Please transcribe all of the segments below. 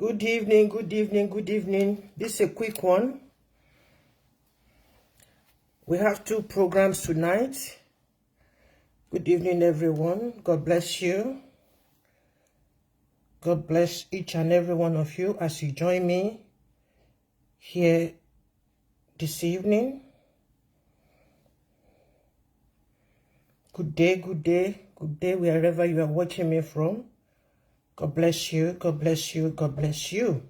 Good evening, good evening, good evening. This is a quick one. We have two programs tonight. Good evening, everyone. God bless you. God bless each and every one of you as you join me here this evening. Good day, good day, good day, wherever you are watching me from. God bless you, God bless you, God bless you.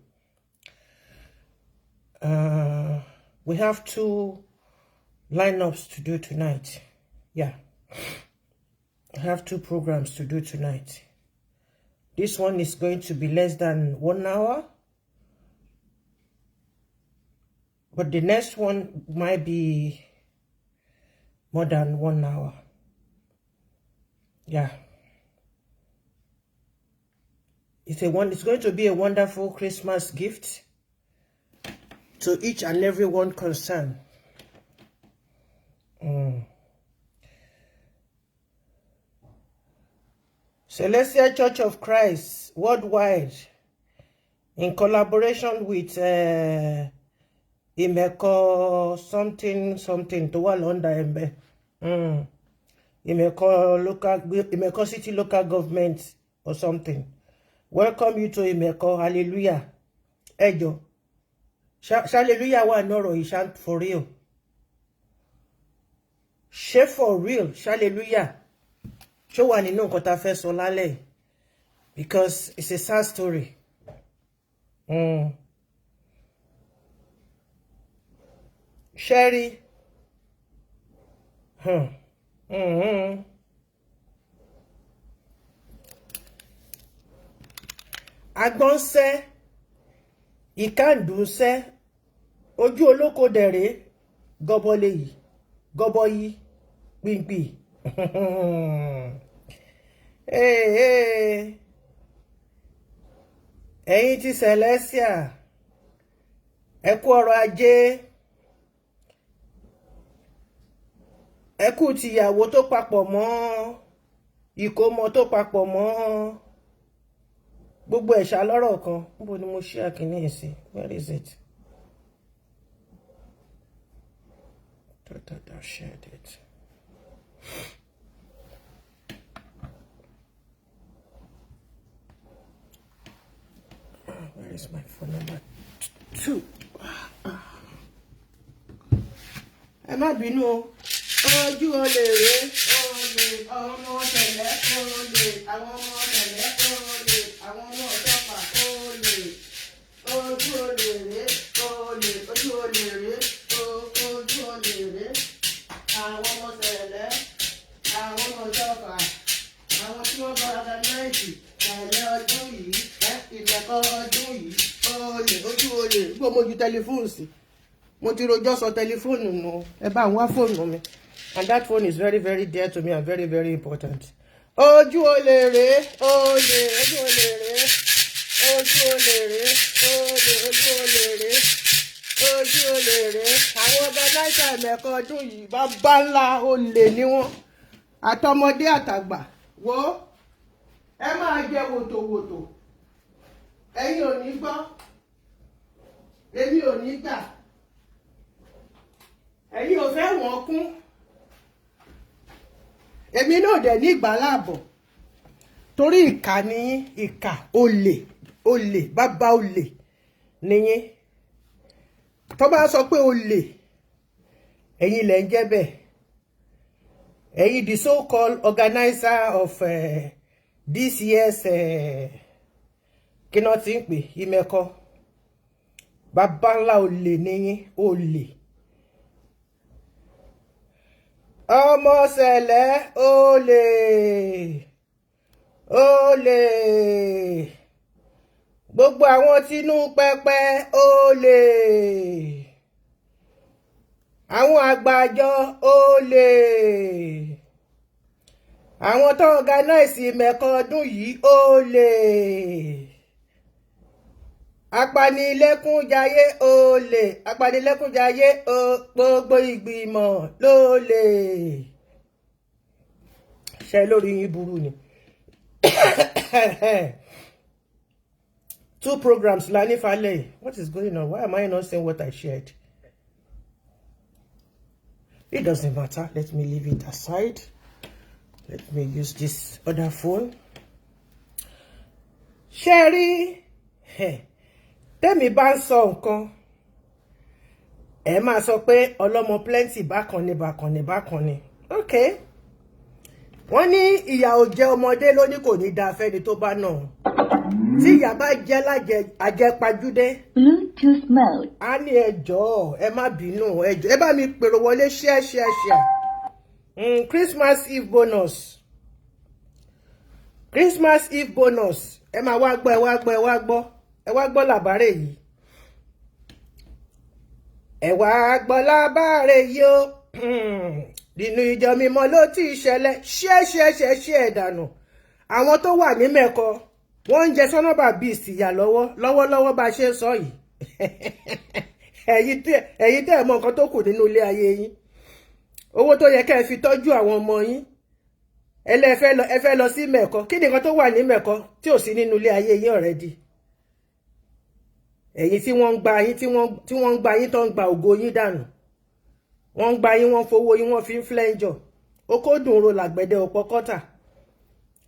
We have two lineups to do tonight. Yeah. I have two programs to do tonight. This one is going to be less than 1 hour. But the next one might be more than 1 hour. Yeah. It's going to be a wonderful Christmas gift to each and every one concerned. Celestial Church of Christ worldwide, in collaboration with Imeko something something to wà under Embe. Imeko City local government or something. Welcome you to Imeko. Hallelujah. Ejo. Hallelujah wà noro ishan for real. Ṣé for real? Hallelujah. Ṣó wà nínú nǹkan tá fẹ́ sọ lálẹ́, because it's a sad story. Sherry. Agbọ́nsẹ́, ìkàndùnsẹ́, ojú olóko dẹ̀rẹ́, gọbọlé yìí, gọbọyí, pìnpì. Ẹ̀yin ti Celestial, ẹ kú ọrọ̀ ajé, ẹ kú tìyàwó tó papọ̀ mọ́ ìkómọ tó papọ̀ mọ́ gbogbo ẹ̀ṣà lọ́rọ̀ kan. Níbo ni mo ṣí àkíní sí? Where is it? Shared it. Where is my phone number? 2. Ẹ má bínú o. Ojú olè rèé, olè, ọmọ tẹ̀lẹ́, olè, àwọn ọmọ tẹ̀lẹ́, olè, àwọn ọmọ ọ̀tọ́fà, olè. Ojú olè rèé, olè, ojú olè rèé, ojú olè rèé. Àwọn ọmọ tẹ̀lẹ́, àwọn ọmọ ọ̀tọ́fà, àwọn tí wọ́n bá organize tẹ̀lẹ́ ọdún yìí, ìlẹ̀kọ̀ ọdún yìí, olè, ojú olè. Gbọ́ mo ju tẹlifóònù sí. Mo ti rojọ́ sọ tẹlifóònù nù. Ẹ bá ń wá fóònù mi. And that phone is very, very dear to me and very, very important. Ojú olè rèé, olè, ojú olè rèé, ojú olè rèé, olè, ojú olè rèé, ojú olè rèé. Àwọn organizer Ìmẹ̀kọ ọdún yìí, bàbá ńlá olè ni wọ́n. Àtọmọdé àtàgbà, wo ẹ máa jẹ wòtòwòtò. Ẹ̀yin ò ní gbọ́, èmi ò ní gbà. Ẹ̀yin ò fẹ́ wọ́n kún. Èmi náà dẹ̀ ní ìgbà láàbọ̀. Torí ìkà ni yín, ìkà, olè, olè, bàbá olè ni yín. Tó bá sọ pé olè, ẹ̀yin lẹ̀ ń jẹ́ bẹ́ẹ̀. Ẹ̀yin the so-called organizer of this year's kí náà ti ń pè Ìmẹ̀kọ. Bàbá ńlá olè ni yín, olè. Ọmọ Sẹ̀lẹ́ olè, olè. Gbogbo àwọn tinú pẹpẹ olè. Àwọn àgbàjọ olè. Àwọn tó organize Ìmẹ̀kọ ọdún yìí olè. Apanilẹ́kúnjayé olè, apanilẹ́kúnjayé gbogbo ìgbìmọ̀ lólè. Ṣé lórí yín burú ni? Two programs la ní falẹ̀. What is going on? Why am I not saying what I shared? It doesn't matter. Let me leave it aside. Let me use this other phone. Ṣé rí, tẹ́mi bá ń sọ nǹkan, ẹ máa sọ pé ọlọ́mọ plenty, bákan ni, bákan ni, bákan ni. Okay, wọ́n ní ìyà ò jẹ ọmọdé ló ní kò ní dáa fẹ́ni tó bá nà. Tí ìyà bá jẹ́ lájẹ àjẹpajúdé, Bluetooth mode. á ní ẹ jọ̀ọ́, ẹ má bínú, ẹ jọ̀ọ́, ẹ bá mi pèrò wọlé. Share, share, share. Christmas Eve bonus, Christmas Eve bonus. Ẹ máa wá gbọ́, ẹ wá gbọ́, ẹ wá gbọ́, ẹ wá gbọ́ làbárè yìí, ẹ wá gbọ́ làbárè yìí o. Nínú ìjọ mímọ́ ló ti ṣẹlẹ̀. Ṣẹ́ ṣẹ́ ṣẹ́ ṣẹ́ ẹ̀ dànù. Àwọn tó wà ní Mẹ́kọ, wọ́n ń jẹ sọ́nọ́bà bíi ìyà lọ́wọ́ lọ́wọ́lọ́wọ́ bá a ṣe ń sọ yìí. Ẹ̀yin tẹ́ ẹ̀ mọ nǹkan tó kù nínú ilé ayé yín, owó tó yẹ kẹ́ ẹ fi tọ́jú àwọn ọmọ yín, ẹ lẹ́ ẹ fẹ́ lọ sí Mẹ́kọ. Kí ni nǹkan tó wà ní Mẹ́kọ tí ò sí nínú ilé ayé yín already? Ẹ̀yin tí wọ́n ń gba yín, tí wọ́n ń gba yín, tó ń gba ògo yín dànù, wọ́n ń gba yín, wọ́n fowó yín, wọ́n fi ń flẹ́ńjọ̀. Okó dùn ro làgbẹ̀dẹ òpó kọ́tà,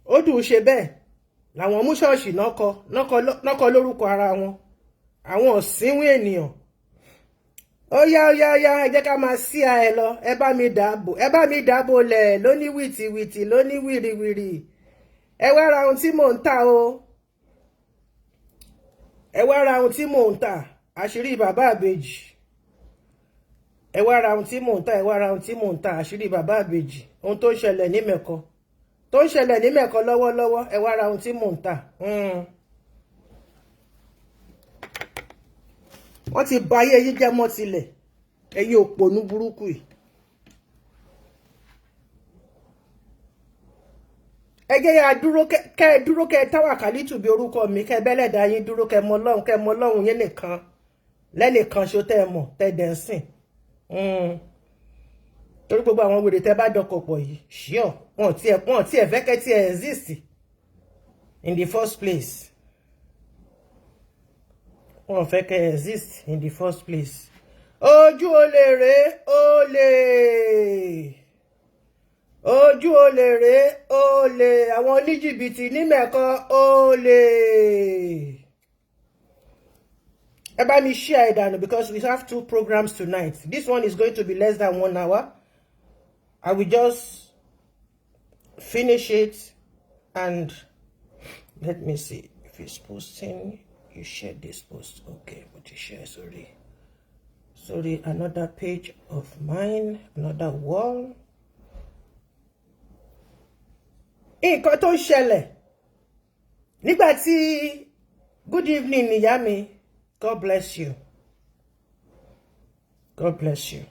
ó dùn ṣe bẹ́ẹ̀ làwọn mú ṣọ́ọ̀ṣì nọ́kọ lórúkọ ara wọn, àwọn ọ̀sìnwín ènìyàn. Ó yá, ó yá, ó yá, ẹ jẹ́ ká máa sí ẹ lọ. Ẹ bá mi dàbò, ẹ bá mi dàbò lẹ̀ lóní wìtìwìtì, lóní wìrìwìrì. Ẹ wá ra ohun tí mò ń tà o, ẹ wá ra ohun tí mò ń tà. Àṣírí bàbá àbèjì. Ẹ wá ra ohun tí mò ń tà, ẹ wá ra ohun tí mò ń tà. Àṣírí bàbá àbèjì, ohun tó ń ṣẹlẹ̀ ní Mẹ̀kọ, tó ń ṣẹlẹ̀ ní Mẹ̀kọ lọ́wọ́lọ́wọ́. Ẹ wá ra ohun tí mò ń tà. Wọ́n ti ba ayé yín jẹ́ mọ́ tilẹ̀, ẹ̀yin òpònú burúkú yìí. Ẹ jẹ́ yà dúró, kẹ́ ẹ dúró, kẹ́ ẹ táwà kálítù bí orúkọ mi, kẹ́ ẹ bẹ́lẹ̀dá yín dúró, kẹ́ ẹ mọ Ọlọ́run, kẹ́ ẹ mọ Ọlọ́run yín nìkan lẹ́nìkan ṣo tẹ́ ẹ mọ̀ tẹ́ ẹ dẹ̀ ń sìn. Torí gbogbo àwọn wèrè tẹ́ bá dọkọ̀ pọ̀ yìí ṣíọ̀, wọn tiẹ̀ fẹ́ kẹ́ tiẹ̀ exist in the first place. Wọn fẹ́ kẹ́ exist in the first place. Ojú olè rèé, olè, ojú olè rèé, olè, àwọn oníjìbìtì ní Mẹ̀kọ, olè. Ẹ bá mi share ìdànù because we have two programs tonight. This one is going to be less than one hour. I will just finish it and let me see if it's posting. You share this post. Okay, but you share, sorry, sorry, another page of mine, another wall. Nǹkan tó ń ṣẹlẹ̀ nígbà tí, good evening, ìyá mi. God bless you, God bless you,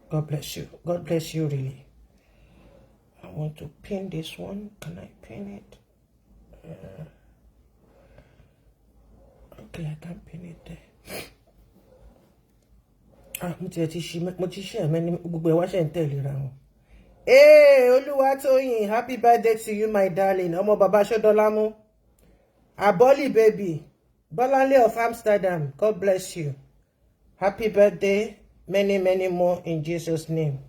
God bless you, God bless you. Really, I want to pin this one. Can I pin it? Okay, I can't pin it there. Ah, mo ti ṣí, mo ti ṣe ẹ̀mẹ́ni gbogbo ẹ̀ wá ṣe ń tẹ̀léra wọn. Hey, Olúwatóyìn, happy birthday to you, my darling. Ọmọ bàbá Ṣódọ́lámú. Aboli baby. Bọ́láńlé of Amsterdam, God bless you. Happy birthday. Many, many more in Jesus' name.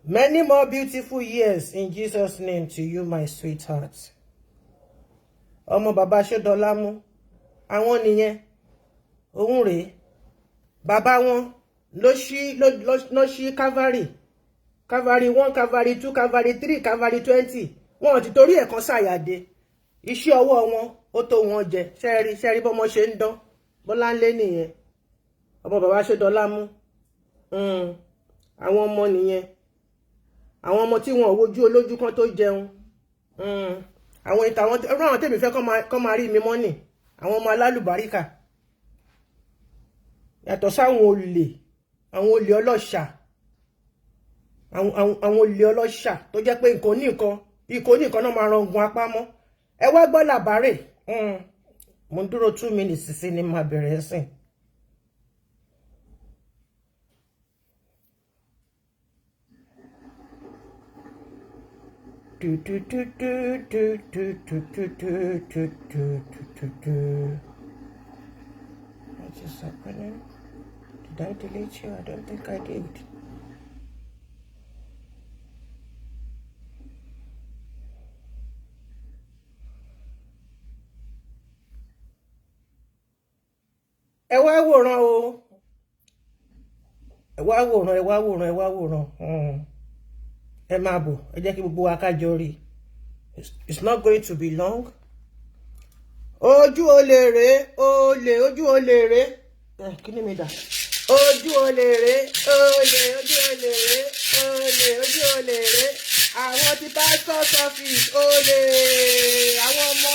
Many more beautiful years in Jesus' name to you, my sweetheart. Ọmọ bàbá Ṣódọ́lámú. Àwọn nìyẹn. Òun rèé, bàbá wọn ló ṣí Calvary, Calvary 1, Calvary 2, Calvary 3, Calvary 20. Wọn ò ti torí ẹ̀ kan ṣàyàdé. Iṣẹ́ ọwọ́ wọn ó tó wọn jẹ. Ṣẹ́rí ṣẹ́rí bọ́mọ ṣe ń dán. Bọ́láńlé nìyẹn, ọmọ bàbá Ṣódọlámú. Àwọn ọmọ nìyẹn, àwọn ọmọ tí wọn ò wojú olójú kan tó jẹun. Àwọn ìta àwọn ọ̀rọ̀ àwọn tèmi fẹ́ kọ́ máa rí mi mọ́ nì, àwọn ọmọ alálùbáríkà, yàtọ̀ sáwọn olè, àwọn olè ọlọ́ṣà, àwọn olè ọlọ́ṣà tó jẹ́ pé nǹkan ní nǹkan, ikọ̀ ní nǹkan náà máa rangun apá mọ́. Ẹ wá gbọ́ làbárè. Mo ń dúró 2 minutes sí ni màá bẹ̀rẹ̀ sìn. Do, do, do, do, do, do, do, do, do, do, do, do, do. What is happening? Did I delete you? I don't think I did. Ẹ wá wòran o, ẹ wá wòran, ẹ wá wòran, ẹ wá wòran. Ẹ máa bọ̀, ẹ jẹ́ kí gbogbo wa ká jọ rí. It's not going to be long. Ojú olè rèé, olè, ojú olè rèé. Kí ni mi dà? Ojú olè rèé, olè, ojú olè rèé, olè, ojú olè rèé. Àwọn ti pastor's office, olè, àwọn ọmọ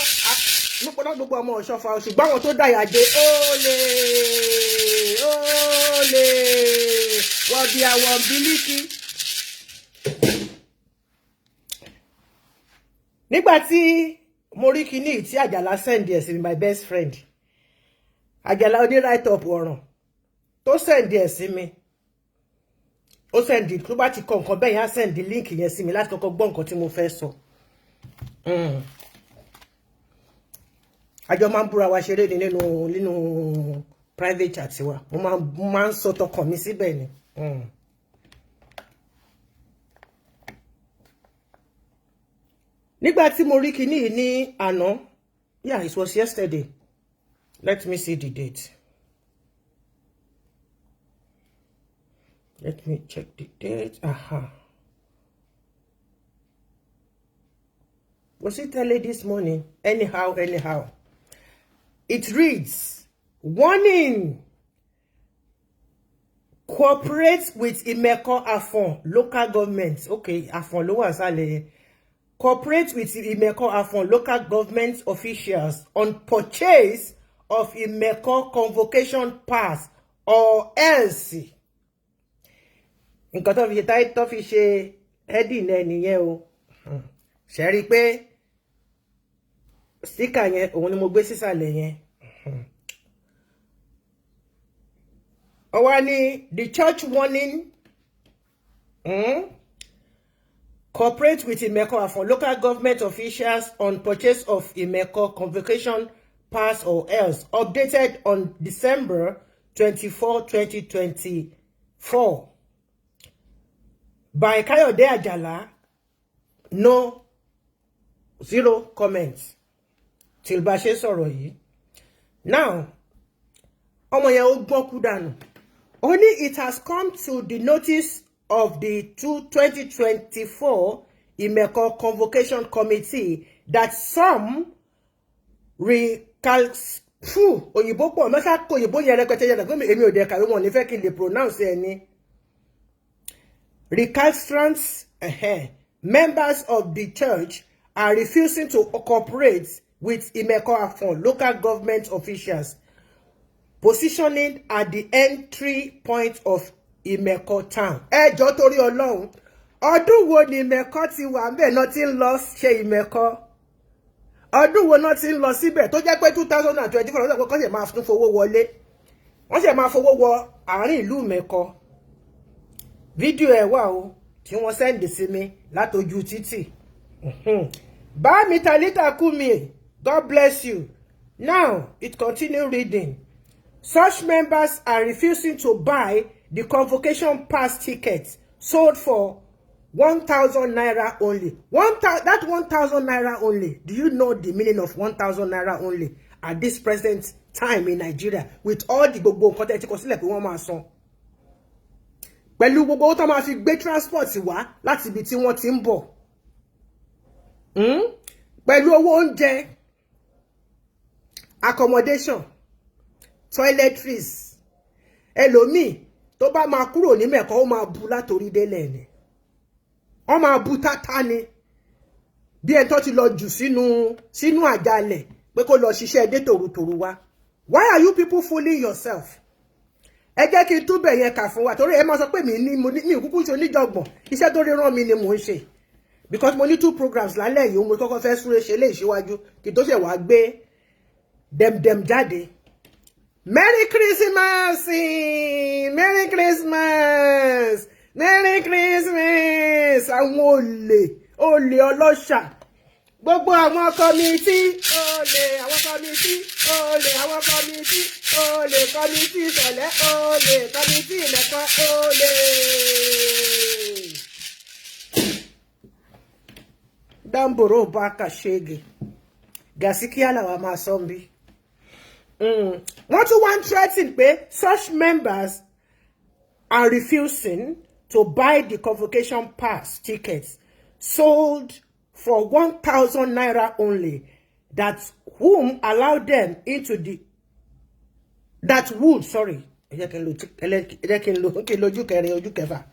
nípa náà, gbogbo ọmọ Ọ̀ṣọ́fà, ṣùgbọ́n àwọn tó dàyà dé, olè, olè, wọ́n bí àwọn bílíkì. Nígbà tí mo rí kinní tí Àjàlá send ẹ̀ sí mi, my best friend Àjàlá oní write up ọ̀ràn tó send ẹ̀ sí mi, ó send, tó bá ti kọ nǹkan bẹ́ẹ̀ yẹn, á send link yẹn sí mi láti kọ́kọ́ gbọ́ nǹkan tí mo fẹ́ sọ. Àjọ máa ń búra wa ṣeré ni nínú private chat wa. Mo máa ń sọ tọkàn mi síbẹ̀ ni. Nígbà tí mo rí kinní yìí ní àná, yeah, it was yesterday. Let me see the date. Let me check the date. Aha. Was it early this morning? Anyhow, anyhow. It reads, "Warning: Cooperate with Imeko Afon local government." Okay, Afon ló wà sálẹ̀ yẹn. "Cooperate with Imeko Afon local government officials on purchase of Imeko convocation pass or else." Nǹkan tó fi ṣe táyé tó fi ṣe heading ẹ nìyẹn o. Ṣe rí i pé sticker yẹn, òun ni mo gbé sísàlẹ̀ yẹn. Ó wá ní the church warning, cooperate with Imeko Afon local government officials on purchase of Imeko convocation pass or else, updated on December 24, 2024 by Kayode Ajala. No, zero comments till bá ṣe sọ̀rọ̀ yìí. Now, ọmọ yẹn, ó gbọ́n kú dànù. Ó ní, "It has come to the notice of the 2024 Imeko Convocation Committee that some recalcitrant," òyìnbó pọ̀ mẹ́sà kó òyìnbó yẹn rẹpẹtẹ yẹn pé èmi ò dẹ̀ kàwé, wọn ò ní fẹ́ kí n lè pronounce ẹ ní, "recalcitrant members of the church are refusing to cooperate with Imeko Afon local government officials positioning at the entry point of Imeko town." Ẹ jọ̀ọ́, torí Ọlọ́run, ọdún wo ni Ìmẹ̀kọ ti wà ńbẹ̀ náà ti ń lọ ṣe Ìmẹ̀kọ? Ọdún wo náà ti ń lọ síbẹ̀ tó jẹ́ pé 2024 lọ́sọ̀ pé kọ́ ṣe máa tún fowó wọlé, wọ́n ṣe máa fowó wọ àárín ìlú Ìmẹ̀kọ? Fídíò ẹ̀ wà o tí wọ́n send sí mi látojú títì. Bá mi Talita Kumi, God bless you. Now it continue reading, "Such members are refusing to buy the convocation pass tickets sold for 1,000 naira only." One that 1,000 naira only. Do you know the meaning of 1,000 naira only at this present time in Nigeria, with all the gbogbo nǹkan tẹ́ ti kọ sílẹ̀ pé wọ́n máa san? Pẹ̀lú gbogbo owó tó máa fi gbé transport wá láti ibi tí wọ́n ti ń bọ̀. Pẹ̀lú owó oúnjẹ, accommodation, toiletries. Ẹlòmíì tó bá máa kúrò ní Mẹ̀kọ́, ó máa bu látorí délẹ̀ ni. Wọ́n máa bu tátá ni, bí ẹni tó ti lọ jù sínú àjàlẹ̀ pé kó lọ ṣiṣẹ́ dé tòrutòru wá. Why are you people fooling yourself? Ẹ jẹ́ kí n túbẹ̀ yẹn kà fún wa, torí ẹ máa sọ pé mi ní mo ní mi kúkú ṣe oníjọ̀gbọ̀n. Iṣẹ́ tó rí rán mi ni mò ń ṣe, because mo ní two programs lálẹ́ yìí. Mo kọ́kọ́ fẹ́ súré ṣe léyìí síwájú kí n tó ṣe wàá gbé demdem jáde. Merry Christmas, Merry Christmas, Merry Christmas. Àwọn olè, Olè ọlọ́ṣà, gbogbo àwọn committee, olè. Àwọn committee, olè. Àwọn committee, olè. Committee Ìṣẹ̀lẹ̀, olè. Committee Ìmẹ̀kọ, olè. Dáńbòrò bá kàṣẹ́gì gàsíkíá làwọn máa sọ ń bí. Wọ́n tún wá ń threaten pé such members are refusing to buy the convocation pass tickets sold for ₦1,000 only, that whom allow them into the that would, sorry, ẹ jẹ́ kí n lo, ẹ jẹ́ kí n lo, kí n lo ojú kẹrin, ojú kẹfà,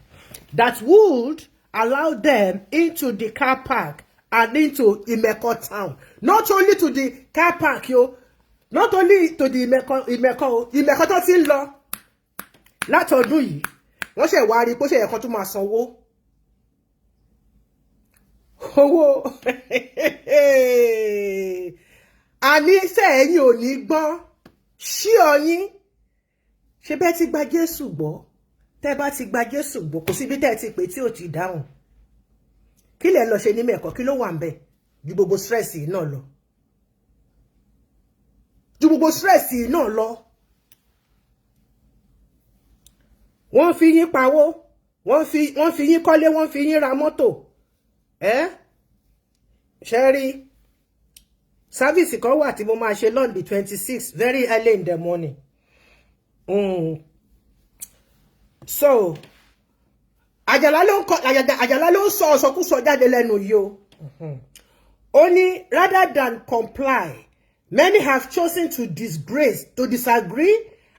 that would allow them into the car park and into Imeko town. Not only to the car park yo, not only to the Imeko, Imeko, Imeko tó ti ń lọ látọdún yìí, wọ́n ṣe wá rí pé ó ṣe ẹ̀kan tó máa sanwó owó. Àní sẹ́yìn ò ní gbọ́n ṣí ọyín ṣe bẹ́ẹ̀ ti gba Jésù gbọ́. Tẹ́ bá ti gba Jésù gbọ́, kò síbi tẹ́ ti pè tí ò ti dáhùn. Kí lẹ lọ ṣe ní mẹ́ẹ̀kọ́? Kí ló wà ń bẹ̀ ju gbogbo stress yìí náà lọ, ju gbogbo stress yìí náà lọ? Wọ́n fi yín pawó, wọ́n fi yín kọ́lé, wọ́n fi yín ra mọ́tò. Ẹ́ ṣe rí service kan wà tí mo máa ṣe on the 26, very early in the morning. So Àjàlá ló ń kọ, Àjàlá ló ń sọ ọ̀sọkúsọ jáde lẹ́nu yìí o. Ó ní rather than comply, many have chosen to disgrace, to disagree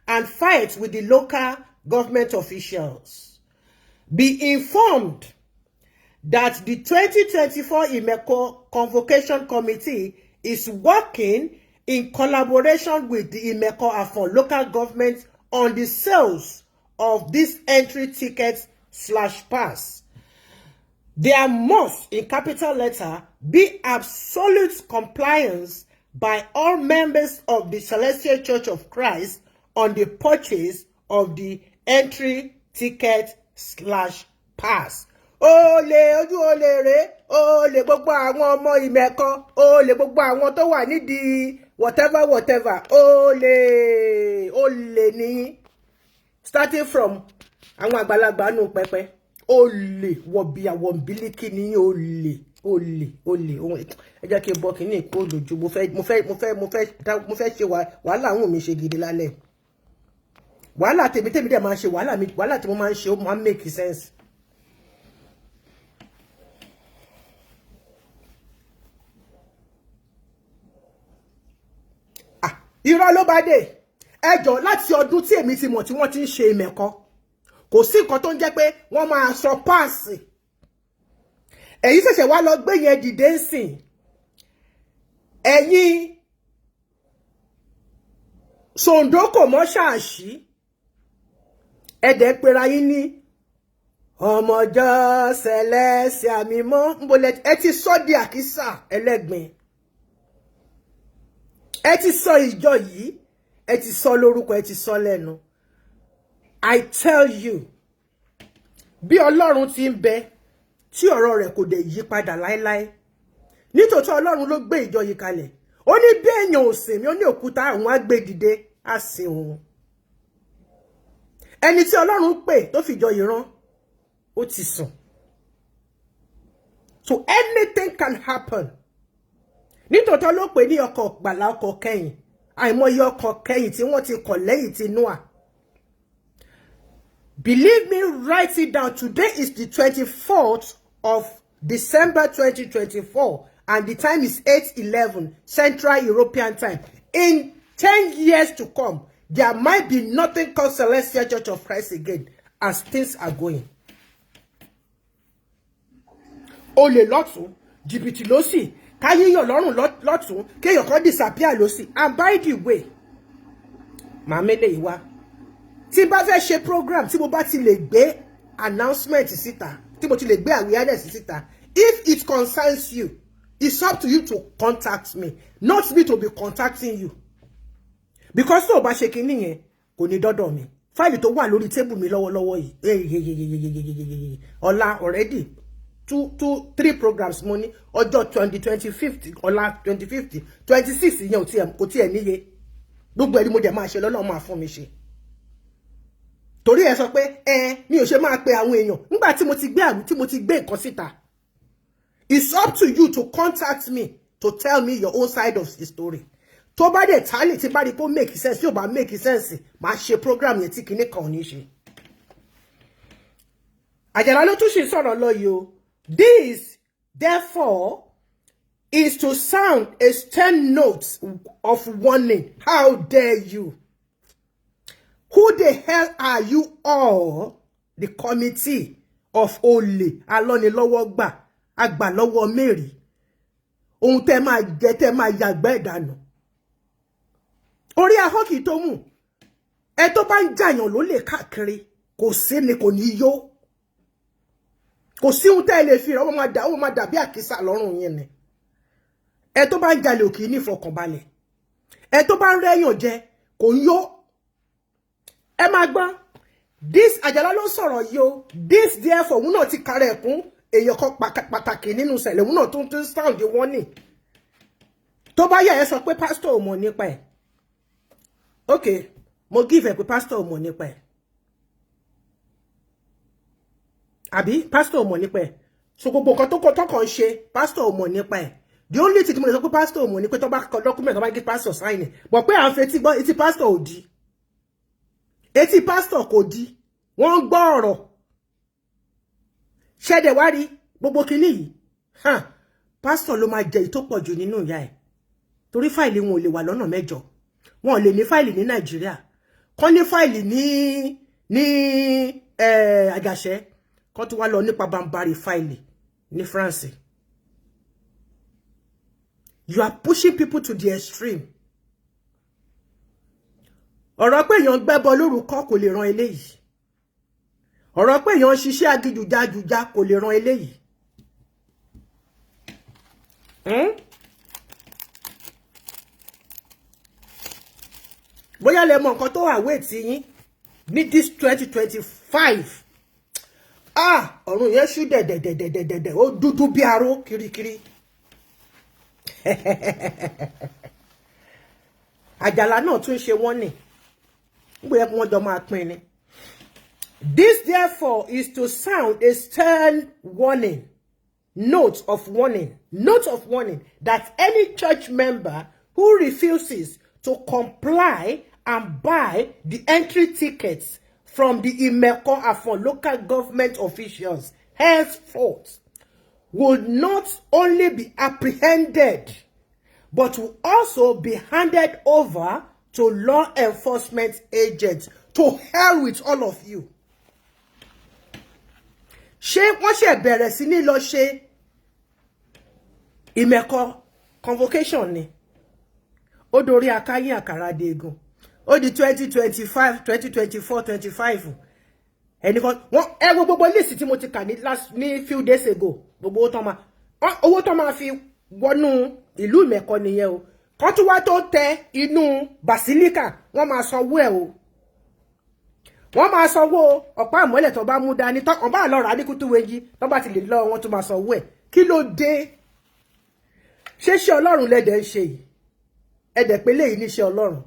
and fight with the local government officials. Be informed that the 2024 Imeko Convocation Committee is working in collaboration with the Imeko Afon local government on the sales of these entry tickets/pass. There must, in capital letter, be absolute compliance by all members of the Celestial Church of Christ on the purchase of the entry ticket/pass. Olè, ojú olè rèé, olè gbogbo àwọn ọmọ Ìmẹ̀kọ, olè gbogbo àwọn tó wà nídìí whatever whatever, olè, olè nìyí, starting from àwọn àgbàlagbà nù pẹpẹ. Olè, wọ̀bìà, wọ̀nbílíkì ní olè, olè, olè. Ẹ jẹ́ kí n bọ́ kínní kó lójú. Mo fẹ́, mo fẹ́, mo fẹ́, mo fẹ́, mo fẹ́ ṣe wàhálà àwọn mi ṣe gidi lálẹ́. Wàhálà tèmi, tèmi dẹ̀ máa ń ṣe wàhálà mi. Wàhálà tí mo máa ń ṣe, ó máa ń make sense. Ah, irọ́ ló bá dé. Ẹjọ́, láti ọdún tí èmi ti mọ̀ tí wọ́n ti ń ṣe Ìmẹ̀kọ, kò sí nǹkan tó ń jẹ́ pé wọ́n máa sọ pass. Èyí ṣẹ̀ṣẹ̀ wá lọ gbé yẹn dìde ń sìn. Ẹ̀yin sòǹdókò mọ́ ṣáàṣì, ẹ̀dẹ̀ ń pera yín ní ọmọjọ́ sẹlẹ̀sì àmì mọ́ nbọlẹ̀. Ẹ ti sọ di àkísà ẹlẹ́gbin. Ẹ ti sọ ìjọ yìí, ẹ ti sọ lórúkọ, ẹ ti sọ lẹ́nu. I tell you, bí Ọlọ́run ti ń bẹ tí ọ̀rọ̀ rẹ̀ kò dẹ̀ yí padà láéláé, nítòótọ́ Ọlọ́run ló gbé ìjọ yìí kalẹ̀. Ó ní bí èèyàn ò sìn mí, ó ní òkúta àwọn á gbé dìde á sìn òun. Ẹni tí Ọlọ́run pè tó fìjọ yìí rán, ó ti sùn. So anything can happen. Nítòótọ́ ló pè ní ọkọ̀ gbàlà, ọkọ̀ kẹ́yìn. Àìmọye ọkọ̀ kẹ́yìn tí wọ́n ti kọ̀ lẹ́yìn ti Noah. Believe me, write it down. Today is the 24th of December 2024 and the time is 8:11 Central European Time. In 10 years to come, there might be nothing called Celestial Church of Christ again as things are going. Olè lọ́tún, jìbìtì lósì, káyíyàn lọ́rùn lọ́tún, kéèyàn kan disappear lósì. And by the way, màá mélé yìí wá. Tí n bá fẹ́ ṣe program, tí mo bá ti lè gbé announcement síta, tí mo ti lè gbé awareness síta, if it concerns you, it's up to you to contact me, not me to be contacting you, because tó o bá ṣe kinní yẹn, kò ní dọ́dọ̀ mi. Fáìlì tó wà lórí table mi lọ́wọ́lọ́wọ́ yìí, ọ̀la already Two, two, three programs mo ní ọjọ́ 25th, ọ̀la 25th, 26 yẹn ò tiẹ̀, kò tiẹ̀ níye. Gbogbo ẹ̀rí mo dẹ̀ máa ṣe lọ́nà máa fún mi ṣe. Torí ẹ sọ pé ẹ mi ò ṣe máa pe àwọn èèyàn nígbà tí mo ti gbé àrùn, tí mo ti gbé nǹkan síta. It's up to you to contact me to tell me your own side of the story. Tó bá dẹ̀ tálì, tí bá rí kó make sense, tí ò bá make sense, máa ṣe program yẹn tí kinní kan ò ní ṣe. Àjàlá ló tún ṣì sọ̀rọ̀ lọ yìí o. This, therefore, is to sound a stern note of warning. How dare you? Who the hell are you all? The committee of olè alọ́nilọ́wọ́gbà àgbà lọ́wọ́ Mary. Ohun tẹ́ máa jẹ, tẹ́ máa yàgbẹ́ ìdànù. Orí ahọ́n kì í tó mú. Ẹ tó bá ń jàyàn ló lè káàkiri. Kò sí ni kò ní yó. Kò sí ohun tẹ́ ẹ lè fi rẹ̀, ó máa dàbí àkísà lọ́rùn yín ni. Ẹ tó bá ń jalè ò kì í ní ìfọkànbalẹ̀. Ẹ tó bá ń rẹ́yàn jẹ kò ń yó. Ẹ máa gbọ́. This Àjàlá ló sọ̀rọ̀ yìí o. This, therefore, òun náà ti kàrẹ̀ ẹ̀kún èèyàn kan pàtàkì nínú ìṣẹ̀lẹ̀, òun náà tó ń tún sound warning. Tó bá yẹ, ẹ sọ pé pásítọ̀ ò mọ̀ nípa ẹ̀. Okay, mo give ẹ pé pásítọ̀ ò mọ̀ nípa ẹ̀. Àbí pásítọ̀ ò mọ̀ nípa ẹ̀? So gbogbo nǹkan tó kọ tọkàn ṣe, pásítọ̀ ò mọ̀ nípa ẹ̀. The only thing tí mo lè sọ pé pásítọ̀ ò mọ̀ ní pé tó bá kọ document, tó bá gé pásítọ̀ sign ẹ̀. But pé à ń fetí gbọ́, etí pásítọ̀ ò di. Etí pásítọ̀ kò di. Wọ́n ń gbọ́ ọ̀rọ̀. Ṣẹ́dẹ̀ wá rí gbogbo kinní yìí. Pásítọ̀ ló máa jẹ èyí tó pọ̀ jù nínú ìyá ẹ̀. Torí fáìlì wọn ò lè wà lọ́nà mẹ́jọ. Wọn ò lè ní fáìlì ní Nàìjíríà. Kọ́ ní fáìlì ní Àjàṣẹ́. Kọ́ tó wá lọ nípa bambari fáìlì ní France. You are pushing people to the extreme. Ọ̀rọ̀ pé èèyàn gbẹ́bọ lórúkọ kò lè ran eléyìí. Ọ̀rọ̀ pé èèyàn ṣiṣẹ́ agijùjajùja kò lè ran eléyìí. Bóyá lẹ mọ nǹkan tó await yín ní this 2025. Ah, ọ̀run yẹn ṣú dẹ̀dẹ̀dẹ̀dẹ̀dẹ̀, ó dúdú bí aró kirikiri. Àjàlá náà tún ṣe wọ́n nì. Nígbà yẹn kí wọ́n jọ máa pín ni. This, therefore, is to sound a stern warning, note of warning that any church member who refuses to comply and buy the entry tickets from the Imeko Afon local government officials henceforth will not only be apprehended, but will also be handed over to law enforcement agents. To hell with all of you. Ṣé wọ́n ṣe bẹ̀rẹ̀ sí ní lọ ṣe Ìmẹ̀kọ convocation ni? Ó dorí akáyín àkàrà deegun. Ó di 2025, 2024, 25. Ẹnìkan wọ́n ẹ wo gbogbo list tí mo ti kà ní last, ní few days ago. Gbogbo owó tán máa fi wọnú ìlú Ìmẹ̀kọ nìyẹn o. Kán tún wá tó tẹ inú basilica, wọ́n máa sanwó ẹ̀ o. Wọ́n máa sanwó ọ̀pá àmọ́lẹ̀ tó bá mú dání, tó bá lọ rà ní kútúwéjì, tó bá ti lè lọ, wọ́n tún máa sanwó ẹ̀. Kí ló dé? Ṣé ṣé Ọlọ́run lẹ́dẹ̀ ń ṣe yìí? Ẹ̀dẹ̀ pé léyìí níṣẹ́ Ọlọ́run.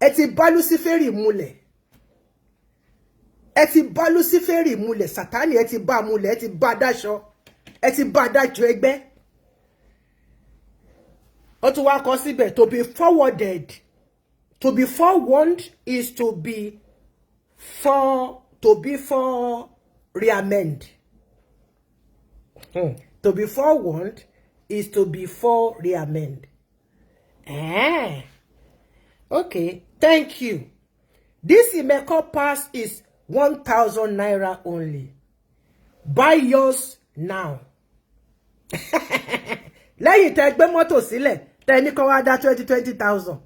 Ẹ ti bá Lúsíférì múlẹ̀. Ẹ ti bá Lúsíférì múlẹ̀, Sátánì, ẹ ti bá múlẹ̀, ẹ ti bá dáṣọ, ẹ ti bá dájọ ẹgbẹ́. Ó tún wá kọ síbẹ̀, to be forwarded, to be forewarned is to be for reamend. To be forewarned is to be for reamend. Eh. Okay, thank you. This Imeko pass is 1,000 naira only. Buy yours now. Lẹ́yìn tẹ́ gbé mọ́tò sílẹ̀, tẹ́ ní kó wá dá twenty twenty thousand.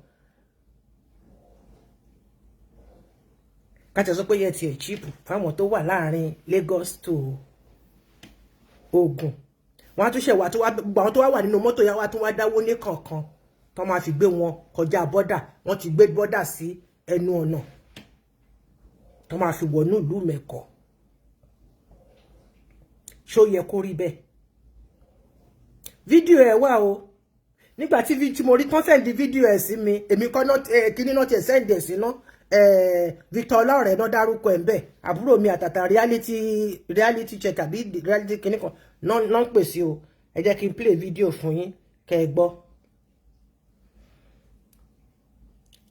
Ká tẹ̀ sọ pé yẹn tiẹ̀ cheap fáwọn tó wà láàrin Lagos to Ògùn. Wọ́n á tún ṣe wà tó wá, gbogbo àwọn tó wá wà nínú mọ́tò yẹn wá tún wá dáwó ní kọ̀ọ̀kan tó máa fi gbé wọn kọjá bọ́dà. Wọ́n ti gbé bọ́dà sí ẹnu ọ̀nà tó máa fi wọnú ìlú Mẹ̀kọ. Ṣó yẹ kó rí bẹ́ẹ̀? Fídíò ẹ̀ wà o. Nígbà tí mo rí tán send fídíò ẹ̀ sí mi, èmi kọ́ náà, kíní náà tiẹ̀ send ẹ̀ sí ná, Victor Ọlọ́rẹ̀ náà dárúkọ ẹ̀ ń bẹ̀, àbúrò mi àtàtà, reality check àbí reality kíní kan náà ń pè sí o. Ẹ jẹ́ kí n play fídíò fún yín kẹ́ ẹ gbọ́.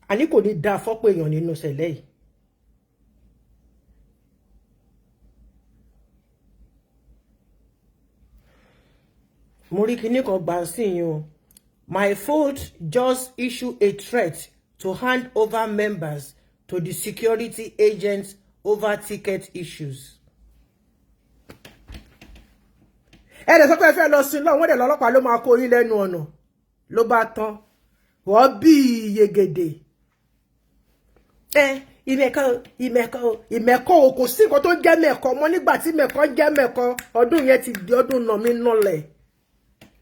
Àní kò ní dáa fọ́pọ̀ èèyàn nínú ìṣẹ̀lẹ̀ yìí. Mo rí kinní kan gbà sí yín o. My fold just issue a threat to hand over members to the security agents over ticket issues. Ẹ lè sọ pé ẹ fẹ́ lọ sí lọ́wọ́, wọ́n dẹ̀ lọ́lọ́pàá ló máa kó yín lẹ́nu ọ̀nà, ló bá tán. Wọ́n bí yegede. Ẹ ìmẹ̀kọ, ìmẹ̀kọ, ìmẹ̀kọ o, kò sí nǹkan tó ń jẹ́ mẹ̀kọ mọ́. Nígbà tí mẹ̀kọ jẹ́ mẹ̀kọ, ọdún yẹn ti di ọdún nà mí nọlẹ̀.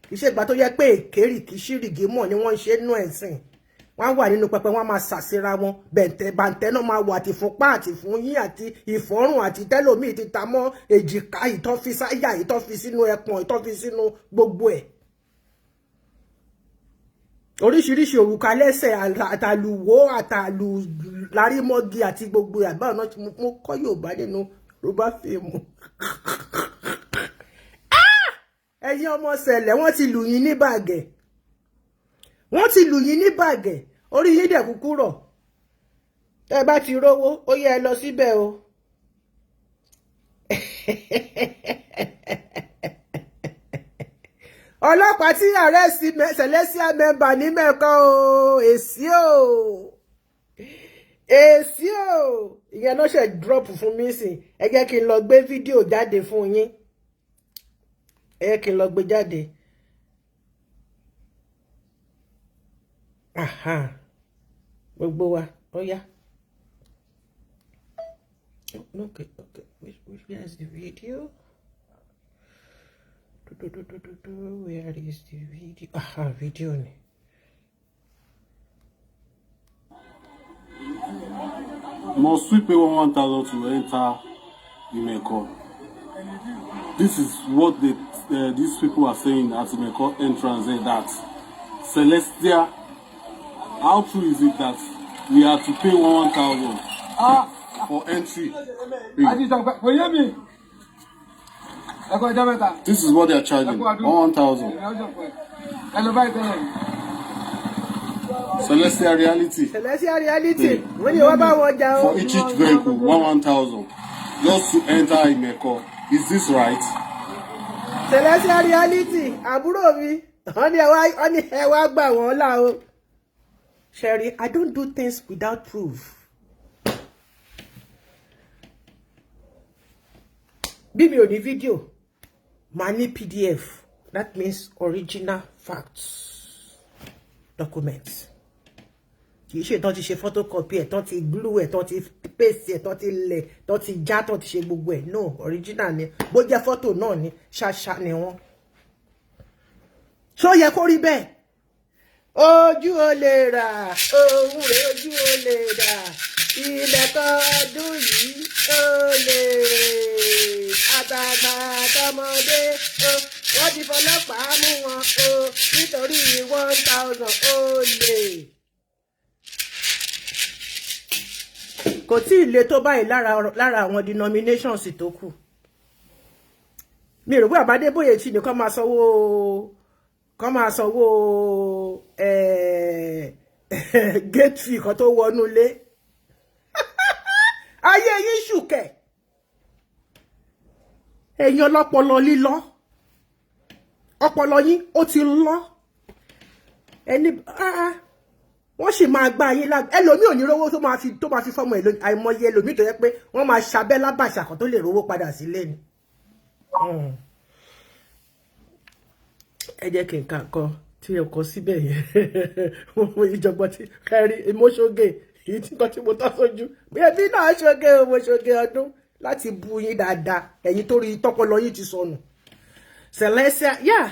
Kì í ṣe ìgbà tó yẹ pé èkérì kì í ṣìrìgì mọ̀ ni wọ́n ń ṣe nú ẹ̀sìn. Wọ́n wà nínú pẹpẹ, wọ́n máa ṣàṣírà wọn, bẹ̀ǹtẹ̀ bàǹtẹ̀ náà máa wà, àti fúnpá àti fún yín àti ìfọ́rùn àti tẹ́lòmíì ti ta mọ́ èjìká, ìtọ́ fi sáyà, ìtọ́ fi sínú ẹpọ̀n, ìtọ́ fi sínú gbogbo ẹ̀, oríṣiríṣi òrùka lẹ́sẹ̀, àtàlùwò, àtàlù lárímọ́gì àti gbogbo àgbà náà. Mo kọ́ Yorùbá nínú Yorùbá fíìmù. Ẹ̀yin ọmọ ṣẹlẹ̀, wọ́n ti lù yín ní bàgẹ́, wọ́n ti lù yín ní bàgẹ́. Orí yín dẹ̀ kúkú rọ̀. Tẹ́ bá ti rówó, ó yẹ ẹ lọ síbẹ̀ o. Ọlọ́pàá tí arrest Celestial member ní Mẹ́kọ o, èsì o, èsì o. Ìyẹn náà ṣe drop fún mi sìn. Ẹ jẹ́ kí n lọ gbé fídíò jáde fún yín. Ẹ jẹ́ kí n lọ gbé jáde. Aha, gbogbo wa, ó yá. Okay, where is the video? Do, do, do, do, do. Where is the video? Aha, video ni. Must we pay 1,000 to enter Imeko? This is what these people are saying at Imeko entrance there, that Celestia, how true is it that we are to pay 1,000 for entry? Kò yé mi. Ẹ kọ́ ọjọ́ mẹ́ta. This is what they are charging, 1,000. Ẹ lọ báyìí tẹ́lẹ̀. Celestial Reality. Celestial Reality, wọ́n ní wọ́n bá wọn jà o. For each vehicle, 1,000 just to enter Imeko. Is this right? Celestial Reality, àbúrò mi, wọ́n ní ẹ wá gbà wọ́n là o. Sherry, I don't do things without proof. Bí mi ò ní fídíò, màá ní PDF. That means original facts documents. Kì í ṣe tán ti ṣe photocopy ẹ̀, tán ti glue ẹ̀, tán ti paste ẹ̀, tán ti lẹ̀, tán ti já, tán ti ṣe gbogbo ẹ̀. No, original ni. Bó jẹ́ fọ́tò náà ni, ṣáṣá ni wọ́n. Ṣó yẹ kó rí bẹ́ẹ̀? Ojú o lè rà ohun rẹ̀, ojú o lè rà ilẹ̀kọ̀ ọdún yìí, ó lè àtàgbà àtọmọdé ó, wọ́n ti fọlọ́pàá mú wọn o nítorí 1,000, ó lè. Kò tí ì le tó báyìí lára àwọn denominations tó kù. Mi rò pé Àbádébóyè tí nìkan máa sanwó gate fee kan tó wọnú ilé. Ayé yín ṣùkẹ̀, ẹ̀yin ọlọ́pọlọ lílọ́, ọpọlọ yín ó ti lọ. Ẹni wọ́n sì máa gbá yín lágbá. Ẹlòmíì ò ní rówó tó máa fi fọ́mọ ẹ̀. Àìmọye ẹlòmíì tó yẹ pé wọ́n máa ṣabẹ́ lábàṣà kan tó lè rówó padà sílé ni. Ẹ jẹ́ kí n kà kan tí ẹ kọ síbẹ̀ yẹn. Mo ìjọ̀gbọ́n tí kẹrí mo ṣoge èyí tí nǹkan tí mo tọ́ sójú ẹbí náà ṣoge o, mo ṣoge ọdún láti bu yín dáadáa, ẹ̀yin tó rí tọ́pọlọ yín ti sọnù. Celestial, yeah.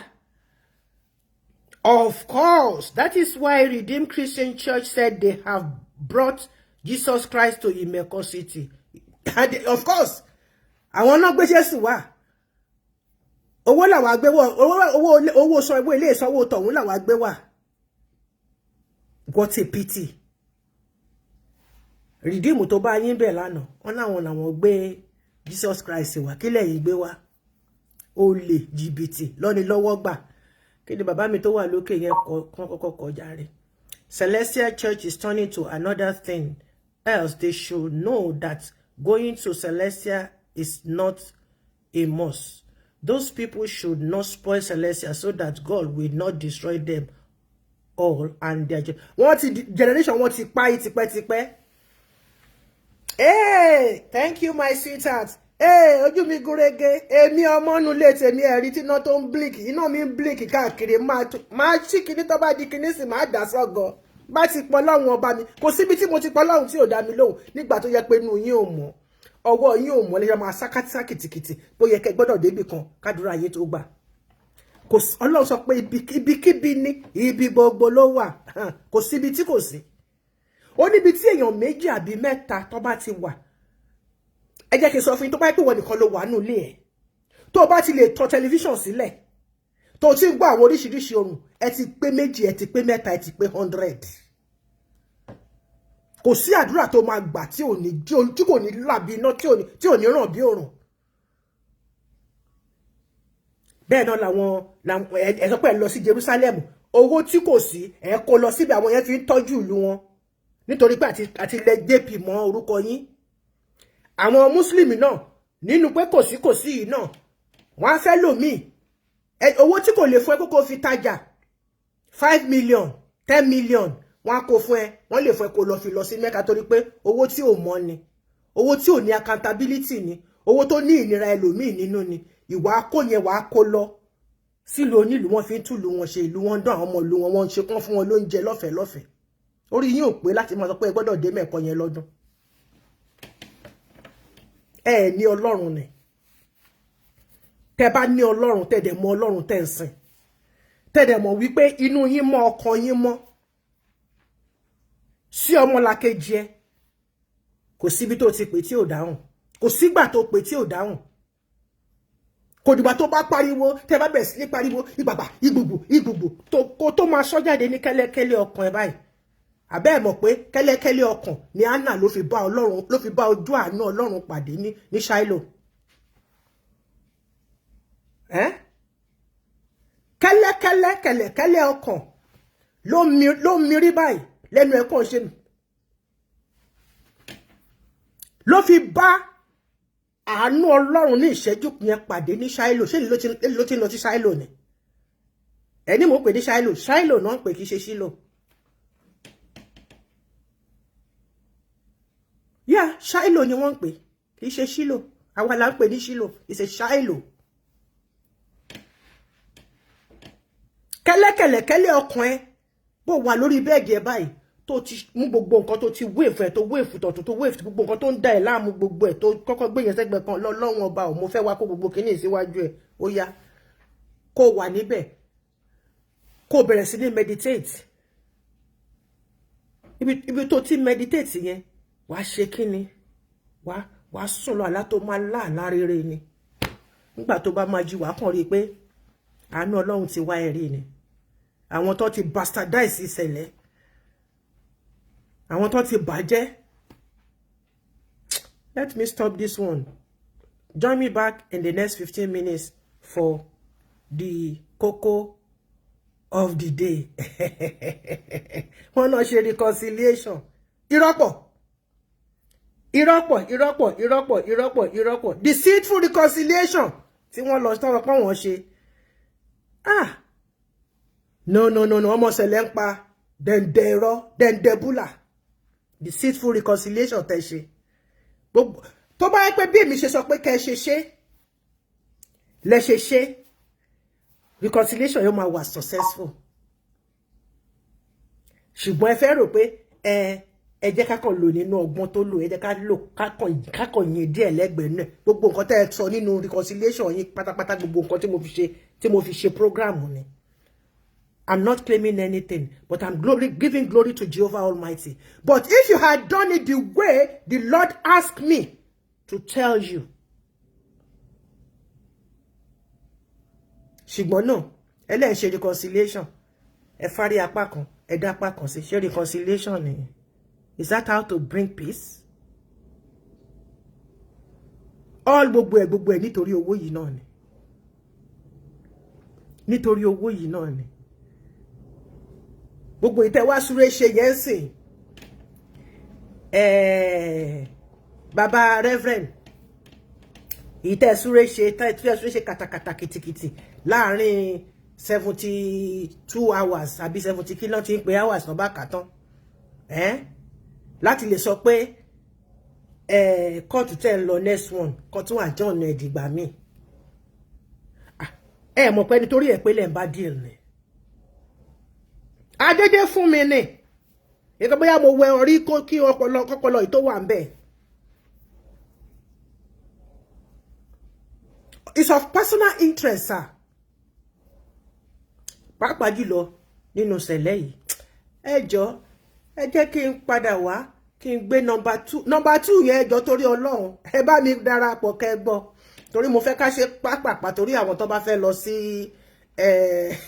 Of course, that is why Redeemed Christian Church said they have brought Jesus Christ to Imeko City. And of course, àwọn náà gbé Jésù wá. Owó làwọn gbé wọ, owó owó sọ owó ilé ìsanwó tọ̀hún làwọn gbé wà. What a pity. Redeem tó bá yín bẹ̀ lánàá, wọ́n láwọn làwọn gbé Jesus Christ wá. Kílẹ̀ yìí gbé wá? Olè, jìbìtì, lọ́ni lọ́wọ́ gbà. Kí ni bàbá mi tó wà lókè yẹn kọ́ kọ́kọ́ kọjá rẹ̀? Celestial Church is turning to another thing else. They should know that going to Celestial is not a must. Those people should not spoil Celestial so that God will not destroy them all and their wọ́n ti generation wọ́n ti pa tipẹ́tipẹ́. Hey, thank you, my sweetheart. Hey, ojú mi gúnrégé. Èmi ọmọ nulẹ̀ tèmi, ẹ̀rí tí iná tó ń blink, iná mi ń blink káàkiri. Máa ṣí kinní tó bá di kinní sì máa dà sọ́gọ. Bá ti pọ̀ lọ́hùn ọba mi, kò síbi tí mo ti pọ̀ lọ́hùn tí ò dá mi lóhùn. Nígbà tó yẹ pé inú yín ò mọ́, ọwọ́ yín ò mọ́, lẹ́yìn máa sá kìtìkìtì bó yẹ kẹ́ gbọ́dọ̀ débì kan kádùrá yín tó gbà. Kò Ọlọ́run sọ pé ibikíbi ní ibi gbogbo ló wà, kò síbi tí kò sí. Ó níbi tí èèyàn méjì àbí mẹ́ta tó bá ti wà. Ẹ jẹ́ kí n sọ fún yín, tó bá yẹ pé wọ́n nìkan ló wà nù ilé ẹ̀, tó o bá ti lè tọ tẹlifíṣàn sílẹ̀, tó o ti ń gbọ́ àwọn oríṣiríṣi ohùn, ẹ ti pé méjì, ẹ ti pé mẹ́ta, ẹ ti pé 100. Kò sí àdúrà tó máa gbà tí ò ní tí kò ní làbí iná, tí ò ní ràn bí òrùn. Bẹ́ẹ̀ náà làwọn ẹ sọ pé ẹ lọ sí Jerusalem, owó tí kò sí, ẹ kó lọ síbi àwọn yẹn fi ń tọ́jú ìlú wọn, nítorí pé àti lẹ JP mọ́ orúkọ yín. Àwọn mùsùlùmí náà, nínú pé kò sí kò sí yìí náà, wọ́n á fẹ́ lòmíì. Owó tí kò lè fún ẹ kókó fi tajà, 5 million, 10 million, wọ́n á kó fún ẹ, wọ́n lè fún ẹ kó lọ fi lọ sí Mẹ́ka, torí pé owó tí ò mọ́ ni, owó tí ò ní accountability ni, owó tó ní ìnira ẹlòmíì nínú ni. Ìwà kó yẹn, wàá kó lọ sílùú onílùú, wọn fi ń túlù wọn ṣe, ìlú wọn dán, àwọn ọmọ ìlú wọn, wọn ń ṣe kán fún wọn lóúnjẹ lọ́fẹ̀ẹ́ lọ́fẹ̀ẹ́. Orí yín ò pé láti máa sọ pé ẹ gbọ́dọ̀ dé mẹ́ẹ̀kọ́ yẹn lọ́dún. Ẹ ní Ọlọ́run ni. Tẹ bá ní Ọlọ́run, tẹ dẹ̀ mọ̀ Ọlọ́run tẹ ń sìn, tẹ dẹ̀ mọ̀ wípé inú yín mọ́, ọkàn yín mọ́ sí ọmọlàkejì ẹ, kò síbi tó ti pè tí ò dáhùn, kò sígbà tó pè tí ò dáhùn. Kò dìgbà tó bá pariwo, tẹ bá bẹ̀rẹ̀ sí ní pariwo ìgbàgbà ìgbùgbù ìgbùgbù tó kó tó máa sọ jáde ní kẹ́lẹ́kẹ́lẹ́ ọkàn ẹ báyìí. Àbẹ́ ẹ̀ mọ̀ pé kẹ́lẹ́kẹ́lẹ́ ọkàn ni Anna ló fi bá Ọlọ́run, ló fi bá ojú àánú Ọlọ́run pàdé ní Shiloh. Ẹ́ kẹ́lẹ́kẹ́lẹ́ kẹ́lẹ́kẹ́lẹ́ ọkàn ló mi rí báyìí lẹ́nu ẹ̀kọ́ ṣe mi ló fi bá àánú Ọlọ́run ní ìṣẹ́jú yẹn pàdé ní Shiloh. Ṣé ló ti ń lọ sí Shiloh ni? Ẹni mò ń pè ní Shiloh, Shiloh náà ń pè, kì í ṣe Shiloh. Yeah, Shiloh ni wọ́n ń pè, kì í ṣe Shiloh. Àwa là ń pè ní Shiloh. It's a Shiloh. Kẹ́lẹ́kẹ̀lẹ́kẹ́lẹ́ ọkàn ẹ, bó wà lórí bẹ́ẹ̀dì ẹ báyìí, tó ti mú gbogbo nǹkan tó ti wéèfù ẹ, tó wéèfù tọ̀tún, tó wéèfù gbogbo nǹkan tó ń da ẹ̀ láàmú, gbogbo ẹ̀ tó kọ́kọ́ gbé yẹn sẹ́gbẹ̀ẹ́ kan lọ́lọ́run ọba ò, mo fẹ́ wá kó gbogbo kínní síwájú ẹ̀, ó yá, kó wà níbẹ̀, kó bẹ̀rẹ̀ sí ní meditate. Ibi tó ti meditate yẹn, wàá ṣe kíni, wàá sùn lọ, àlá tó máa láàlá rere ni. Nígbà tó bá máa jí, wàá kàn rí i pé àánú Ọlọ́run ti wá ẹ rí ni. Àwọn tó ti bastardize ìṣẹ̀lẹ̀, àwọn tó ti bàjẹ́. Let me stop this one. Join me back in the next 15 minutes for the kókó of the day. Wọ́n náà ṣe reconciliation, ìrọ́pọ̀, ìrọ́pọ̀, ìrọ́pọ̀, ìrọ́pọ̀, ìrọ́pọ̀, ìrọ́pọ̀, deceitful reconciliation tí wọ́n lọ tọ́wọ́ pọ́n wọ́n ṣe. Ah, no, no, no, no. Ọmọ ṣẹlẹ̀ ń pa dẹ̀ǹdẹ̀ irọ́, dẹ̀ǹdẹ̀ búlà, deceitful reconciliation tẹ́ ṣe. Gbogbo tó bá yẹ pé bí èmi ṣe sọ pé kẹ́ ẹ ṣe ṣe lẹ ṣe ṣe, reconciliation yóò máa wà successful. Ṣùgbọ́n ẹ fẹ́ rò pé ẹ jẹ́ ká kàn lò nínú ọgbọ́n tó lò, ẹ jẹ́ ká lò ká kàn yín díẹ̀ lẹ́gbẹ̀ẹ́ náà. Gbogbo nǹkan tẹ́ ẹ sọ nínú reconciliation yín pátápátá, gbogbo nǹkan tí mo fi ṣe program ni. I'm not claiming anything, but I'm giving glory to Jehovah Almighty. But if you had done it the way the Lord asked me to tell you, Ṣùgbọ́n náà, ẹlẹ́yìn ṣe reconciliation, ẹ fárí apá kan, ẹ dá apá kan sí. Ṣé reconciliation nìyẹn? Is that how to bring peace? All gbogbo ẹ̀ nítorí owó yìí náà ni, nítorí owó yìí náà ni. Gbogbo ìtẹ́wá súré ṣe yẹn sìn, bàbá reverend, ìtẹ́ súré ṣe, tẹ́ súré ṣe kàtàkàtà kìtìkìtì láàrin 72 hours àbí 70, kí ló ti ń pe hours náà bá kà tán láti lè sọ pé kóòtù tẹ́ ń lọ, next one, kóòtù àjọ̀nà ẹ̀dìgbà míì. Ẹ mọ̀ pé nítorí ẹ̀ pé lẹ́ ń bá deal ni adédé fún mi ni ìkọ́, bóyá mo wẹ orí kí ọpọlọ kọpọlọ yìí tó wà ń bẹ̀. It's of personal interest, sir, pàápàá jùlọ nínú ìṣẹ̀lẹ̀ yìí. Ẹ jọ, ẹ jẹ́ kí n padà wá kí n gbé number two, number two yẹn. Ẹ jọ, torí Ọlọ́run, ẹ bá mi darapọ̀ kẹ́ gbọ́, torí mo fẹ́ ká ṣe pápápá, torí àwọn tó bá fẹ́ lọ sí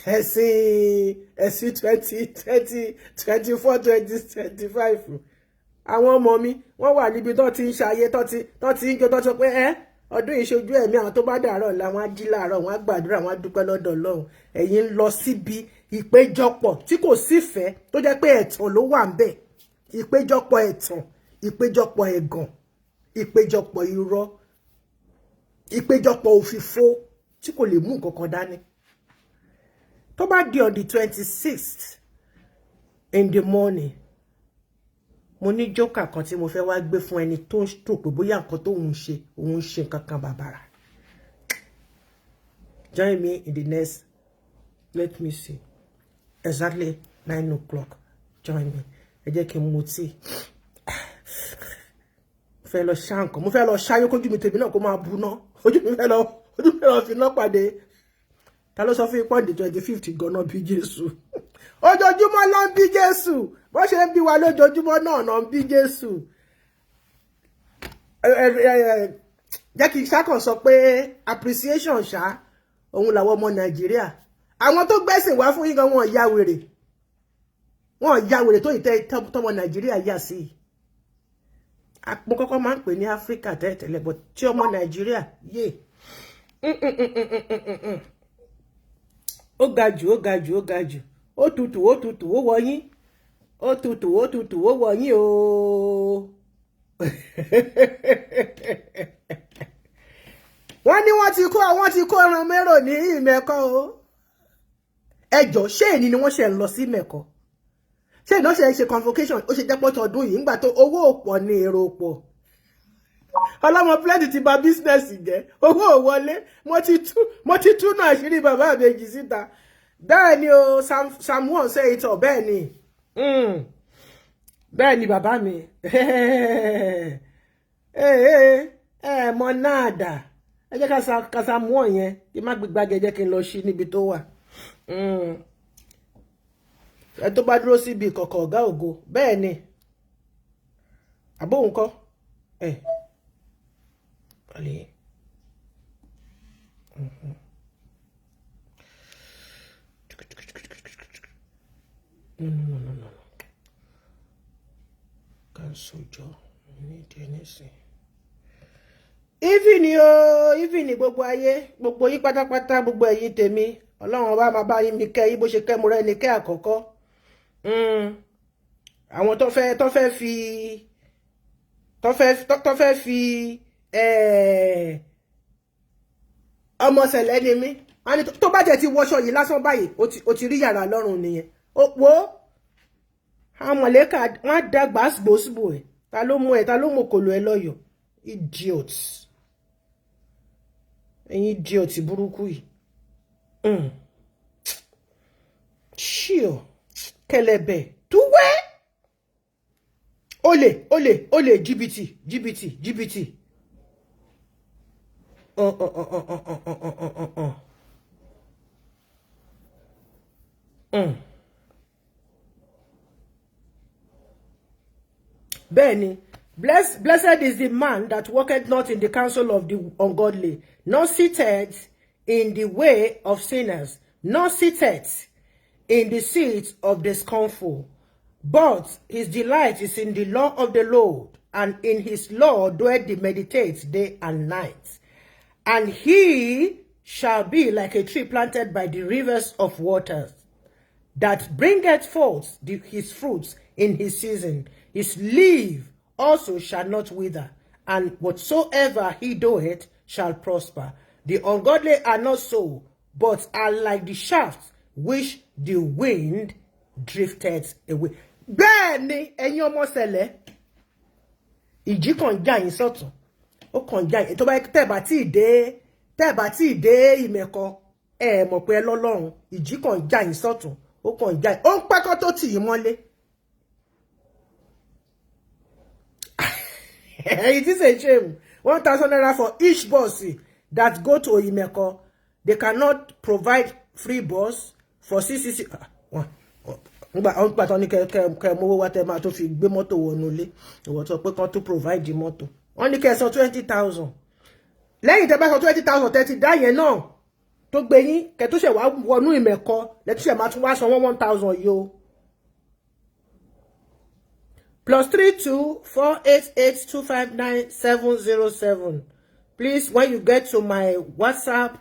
ẹ̀sìn 2024, 2025. Àwọn ọmọ mi, wọ́n wà níbi tó ti ń ṣayé, tó ti ń jó, tó ti sọ pé ẹ́ ọdún yìí ṣojú ẹ̀mí àwọn. Tó bá dàárọ̀ làwọn á jí láàárọ̀, wọn á gbàdúrà, wọn á dúpẹ́ lọ́dọ̀ Ọlọ́run. Ẹ̀yin ń lọ síbi ìpéjọpọ̀ tí kò sífẹ̀ẹ́, tó jẹ́ pé ẹ̀tàn ló wà ń bẹ̀, ìpéjọpọ̀ ẹ̀tàn, ìpéjọpọ̀ ẹ̀gàn, ìpéjọpọ̀ irọ́, ìpéjọpọ̀ òfìfo tí kò lè mú nǹkan kan dání. Tó bá di on the 26th in the morning, mo ní jókà kan tí mo fẹ́ wá gbé fún ẹni tó ń tò pé bóyá nǹkan tó ń ṣe, òun ń ṣe nǹkan kan bàbàrà. Join me in the next, let me see, exactly 9 o'clock. Join me. Ẹ jẹ́ kí n mu tíì, mo fẹ́ lọ ṣá nǹkan, mo fẹ́ lọ ṣáyó kójú mi tèmi náà kó máa buná ojú mi, fẹ́ lọ ojú mi, fẹ́ lọ fi iná pàdé. Ta ló sọ fún ipò the 25th gan-an bí Jésù? Ojoojúmọ́ ló ń bí Jésù. Bó ṣe ń bí wa lójoojúmọ́ náà náà ń bí Jésù. Jẹ́ kí n ṣàkàn sọ pé appreciation ṣá òun làwọn ọmọ Nàìjíríà. Àwọn tó gbẹ́sìn wá fún yín gan, wọn ya wèrè, wọn ya wèrè tó ìtẹ́ tọmọ Nàìjíríà yà sí. Mo kọ́kọ́ máa ń pè ní Áfíríkà tẹ́lẹ̀tẹ́lẹ̀, but tí ọmọ Nàìjíríà yé, ó ga jù, ó ga jù, ó ga jù. Ó tutù, ó tutù, ó wọ̀nyí, ó tutù, ó tutù, ó wọ̀nyí o. Wọ́n ní wọ́n ti kó ẹran mérò ní Ìmẹ̀kọ o. Ẹjọ́, ṣé èní ni wọ́n ṣe ń lọ sí Ìmẹ̀kọ? Ṣé ìná ṣe ń ṣe convocation? Ó ṣe jẹ́ pọ́tọ̀ ọdún yìí, ńgbà tó owó pọ̀ ní èrò pọ̀. Ọlọ́mọ plenty ti bà business jẹ́, owó ò wọlé. Mo ti tú náà àṣírí bàbá àbèjì síta. Bẹ́ẹ̀ ni o, Sam one say it all. Bẹ́ẹ̀ ni, bẹ́ẹ̀ ni bàbá mi. Ẹ mọ náà dà. Ẹ jẹ́ ká Sam one yẹn kí má gbégbá, jẹ́ kí n lọ sí níbi tó wà. Ẹ tó bá dúró síbi ìkọ̀kọ̀ ọ̀gá ògo. Bẹ́ẹ̀ ni, àbóhùn kọ́ ẹ kọ́lé. No, no, no, no, no. Cancel jọ ní nísìn. Even o, even gbogbo ayé, gbogbo yín pátápátá, gbogbo ẹ̀yin tèmi, Ọlọ́run ọba máa bá yín mi kẹ́ yín bó ṣe kẹ́ mo rẹ́ ni kẹ́ àkọ́kọ́. Àwọn tó fẹ́ fi ọmọ sẹ̀lẹ̀ ni mí. Tó bá jẹ́ ti wọṣọ yìí lásán báyìí, ó ti rí yàrá lọ́rùn nìyẹn. Wo àwọn mọ̀lẹ́kà, wọ́n á dàgbà gbòsìbò ẹ̀. Ta ló mú ẹ? Ta ló mú kòlò ẹ lọ́yọ̀ọ́? Idiot, ẹ̀yin idiot burúkú yìí. Ṣíọ kẹlẹbẹ túwẹ́, olè, olè, olè, jìbìtì, jìbìtì, jìbìtì. Uh, uh, uh, uh, uh, uh, uh, uh, uh. Bẹ́ẹ̀ni, blessed is the man that walketh not in the counsel of the ungodly, nor sitteth in the way of sinners, nor sitteth in the seat of the scornful. But his delight is in the law of the Lord, and in his law doeth he meditate day and night. And he shall be like a tree planted by the rivers of waters, that bringeth forth his fruits in his season. His leaf also shall not wither, and whatsoever he doeth shall prosper. The ungodly are not so, but are like the shafts which the wind drifted away. Bẹ́ẹ̀ ni, ẹ̀yin ọmọ Sẹ̀lẹ̀, ìjì kàn já yín sọ́tún, ó kàn já yín. Tó bá tẹ́ bá tí ì dé Ìmẹ̀kọ, ẹ mọ̀ pé ẹ lọ́lọ́run. Ìjì kàn já yín sọ́tún, ó kàn já yín, ó ń pẹ́kọ́ tó tì yín mọ́lé. It is a shame. ₦1,000 for each bus that go to Imeko. They cannot provide free bus for CCC. Ngbà tán ní kẹ mówó wá tẹ máa tó fi gbé mọ́tò wọnú ilé, ìwọ sọ pé kán tó provide mọ́tò. Wọ́n ní kẹ́ san 20,000. Lẹ́yìn tẹ́ bá san 20,000, tẹ́ ti dá yẹn náà tó gbé yín, kẹ́ tó ṣẹ̀ wá wọnú Ìmẹ̀kọ, lẹ́tọ́ ṣẹ̀ máa tún wá san 1,000 yìí o. +32 488 259 707. Please, when you get to my WhatsApp,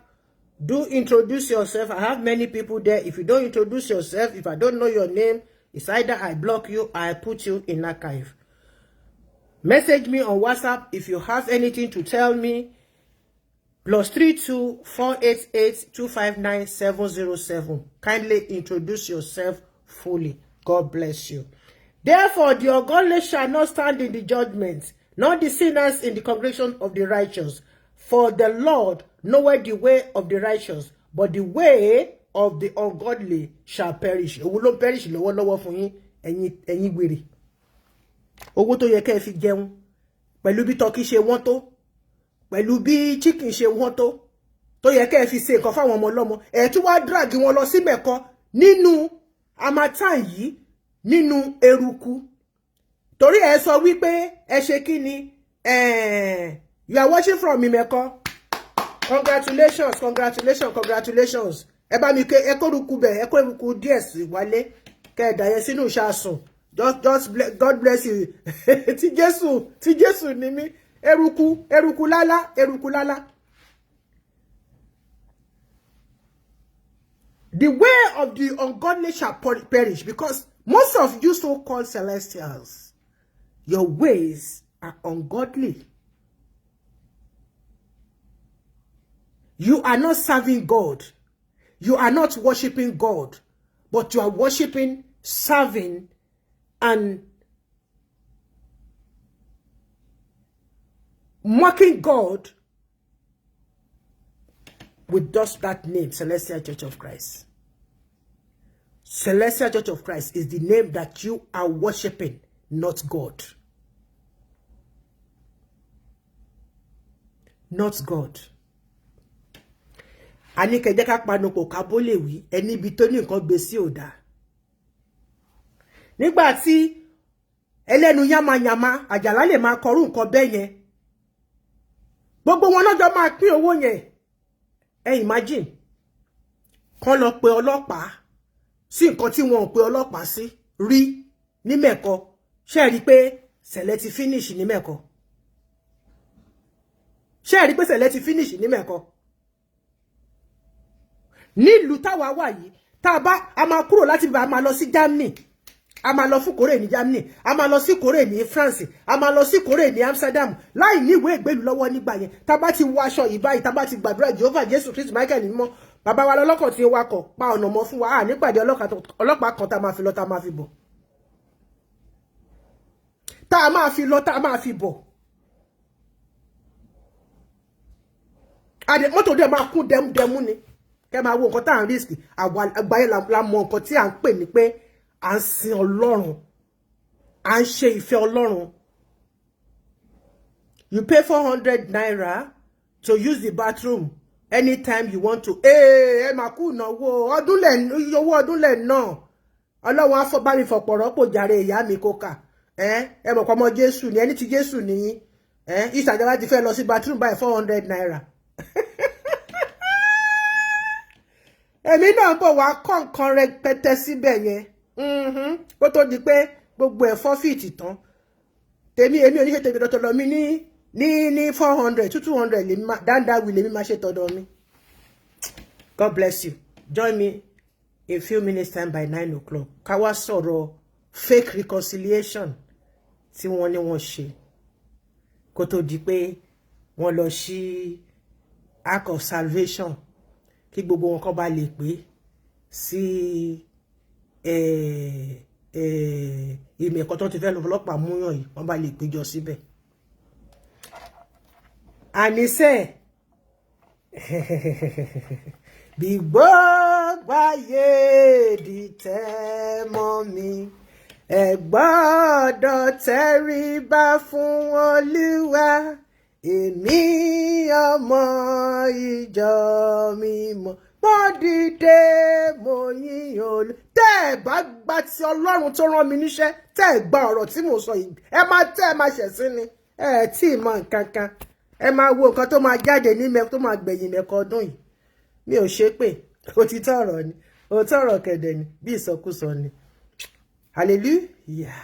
do introduce yourself. I have many people there. If you don't introduce yourself, if I don't know your name, it's either I block you or I put you in archive. Message me on WhatsApp if you have anything to tell me. +32 488 259 707. Kindly introduce yourself fully. God bless you. Therefore, the ungodly shall not stand in the judgment, nor the sinners in the congregation of the righteous. For the Lord knoweth the way of the righteous, but the way of the ungodly shall perish. Owó ló ń perish lọ́wọ́lọ́wọ́ fún yín, ẹ̀yin wèrè. Owó tó yẹ kẹ́ ẹ fi jẹun, pẹ̀lú bí turkey ṣe wọ́n tó, pẹ̀lú bí chicken ṣe wọ́n tó, tó yẹ kẹ́ ẹ fi ṣe nǹkan fáwọn ọmọ ọlọ́mọ. Ẹ̀ tún wá drag wọn lọ sí Mẹ̀kọ nínú harmattan yìí, nínú eruku, torí ẹ sọ wípé ẹ ṣe kí ni. You are watching from Ìmẹ̀kọ. Congratulations, congratulations, congratulations. Ẹ bá mi ké, ẹ kóruku bẹ, ẹ kó eruku díẹ̀ sí wálé, kẹ ẹ dà yẹn sínú ìṣàsùn. Just God bless you. Ti Jésù, ti Jésù ni mí. Eruku, eruku lálá, eruku lálá. The way of the ungodly shall perish, because most of you so-called Celestials, your ways are ungodly. You are not serving God. You are not worshiping God, but you are worshiping, serving, and mocking God with just that name, Celestial Church of Christ. Celestial Church of Christ is the name that you are worshiping, not God. Not God. A ní kẹ́ jẹ́ ká panupọ̀ ká bó lè wí ẹni ibi tó ní nǹkan gbé sí ò dáa. Nígbà tí ẹlẹ́nu yánmayànma Àjàlá lè máa kọrú nǹkan bẹ́ẹ̀ yẹn, gbogbo wọn lọ́jọ́ máa pín owó yẹn. Ẹ imagine kán lọ pe ọlọ́pàá sí nǹkan tí wọn ò pe ọlọ́pàá sí rí ní Mẹ̀kọ. Ṣé ẹ rí pé Sẹ̀lẹ̀ ti finish ní Mẹ̀kọ? Ṣé ẹ rí pé Sẹ̀lẹ̀ ti finish ní Mẹ̀kọ? Nílùú táwa wà yìí, tá a bá a máa kúrò láti bá a máa lọ sí Germany, a máa lọ fún kórè ní Germany, a máa lọ sí kórè ní France, a máa lọ sí kórè ní Amsterdam láì ní ìwé ìgbélú lọ́wọ́ nígbà yẹn. Tá bá ti wọ aṣọ yìí báyìí, tá bá ti gbàdúrà, Jehovah, Jésù Kristi, Michael mímọ́, bàbá wa lọ́lọ́kọ̀ tí ó wakọ̀, pa ọ̀nà mọ́ fún wa, à nípàdé ọlọ́pàá kan tá a máa fi lọ, tá a máa fi bọ̀, tá a máa fi lọ, tá a máa fi bọ̀. Àdè mọ́tò dẹ̀ máa kún dẹ́múdẹ́mú ni. Kẹ́ máa wo nǹkan tá à ń risk. Àwa àgbáyé la mọ nǹkan tí à ń pè ní pé à ń sin Ọlọ́run, à ń ṣe ìfẹ́ Ọlọ́run. You pay ₦400 to use the bathroom anytime you want to. Ẹ máa kú ìnáwó ọdún lẹ̀, owó ọdún lẹ̀ náà. Ọlọ́run á fọ́ bá mi fọ̀pọ̀ rọ́pò jàre, ìyá mi kó kà. Ẹ mọ̀ pé ọmọ Jésù ni ẹni tí Jésù nìyí. Ìsàjọba ti fẹ́ lọ sí bathroom báyìí, ₦400. Èmi náà bọ̀ wá kọ́ nǹkan rẹpẹtẹ síbẹ̀ yẹn kó tó di pé gbogbo ẹ̀ forfeit tán. Tèmi, èmi ò ní ṣe tèmi dọ́tọ̀ mi ní 400 to 200 lèmi máa dáńdáwì, lèmi máa ṣe tọ̀dọ̀ mi. God bless you. Join me in few minutes time by 9 o'clock, ká wá sọ̀rọ̀ fake reconciliation tí wọ́n ní wọ́n ṣe kó tó di pé wọ́n lọ sí Ark of Salvation, kí gbogbo wọn kàn bá lè pé sí ìmọ̀ ẹ̀kọ́ tó ti fẹ́ lọ fọlọ́pàá múyàn yìí, wọ́n bá lè péjọ síbẹ̀. Àníṣe bí gbogbo ayé dìtẹ̀ mọ́ mi, ẹ gbọ́dọ̀ tẹríba fún Olúwa. Èmi ọmọ ìjọ mímọ́, mo dìde, mo yìn Olú. Tẹ́ ẹ bá gba ti Ọlọ́run tó rán mi níṣẹ́, tẹ́ ẹ gba ọ̀rọ̀ tí mo sọ yìí, ẹ máa tẹ́ ẹ máa ṣẹ̀sín ni. Ẹ tí ì mọ nǹkan kan. Ẹ máa wo nǹkan tó máa jáde ní mẹ tó máa gbẹ̀yìn mẹ́kọ ọdún yìí. Mi ò ṣe pé òtítọ́ ọ̀rọ̀ ni, òótọ́ ọ̀rọ̀ kẹ̀dẹ̀ ni, bí ìsọkúsọ ni. Hallelujah.